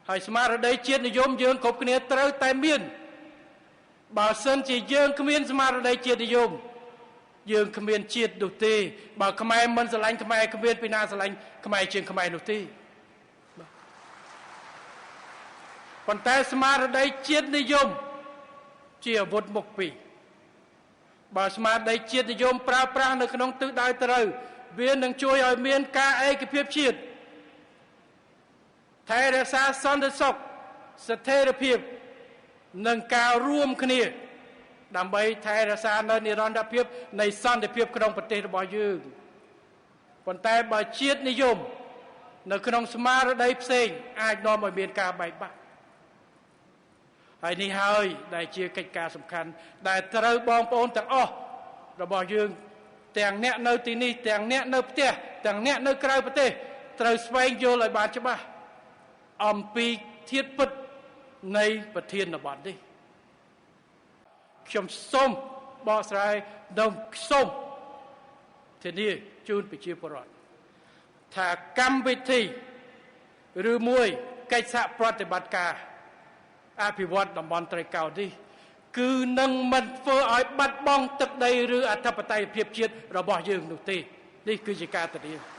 ហើយស្មារតីជាតិនិយមយើងគ្រប់គ្នាត្រូវតែមានបើសិនជាយើងគ្មានស្មារតីជាតិនិយមយើងគ្មានជាតិនោះទេបើខ្មែរមិនស្រឡាញ់ខ្មែរគ្មានពីណាស្រឡាញ់ខ្មែរជាងខ្មែរនោះទេប៉ុន្តែស្មារតីជាតិនិយមជាអាវុធមុខពីរបើស្មារតីជាតិនិយមប្រើប្រាស់នៅក្នុងទិសដៅត្រូវវានឹងជួយឲ្យមានការឯកភាពជាតិថែរក្សាសន្តិសុខស្ថិរភាពនិងការរួមគ្នាដើម្បីថែរក្សានៅនិរន្តរភាពនៃសន្តិភាពក្នុងប្រទេសរបស់យើងប៉ុន្តែបើជាតិនិយមនៅក្នុងស្មារតីផ្សេងអាចនាំឲ្យមានការបែកបាក់ហើយនេះហើយដែលជាកិច្ចការសំខាន់ដែលត្រូវបងប្អូនទាំងអស់របស់យើងទាំងអ្នកនៅទីនេះទាំងអ្នកនៅផ្ទះទាំងអ្នកនៅក្រៅប្រទេសត្រូវស្វែងយល់ឲ្យបានច្បាស់អំពីធាតុពិតនៃប្រធានបទនេះខ្ញុំសូមបកស្រាយនិងសូមធានាជូនប្រជាពលរដ្ឋថាកម្មវិធីឬមួយកិច្ចសហប្រតិបត្តិការអភិវឌ្ឍតំបន់ត្រីកោណនេះគឺនឹងមិនធ្វើឲ្យបាត់បង់ទឹកដីឬអធិបតេយ្យភាពជាតិរបស់យើងនោះទេនេះគឺជាការធានា។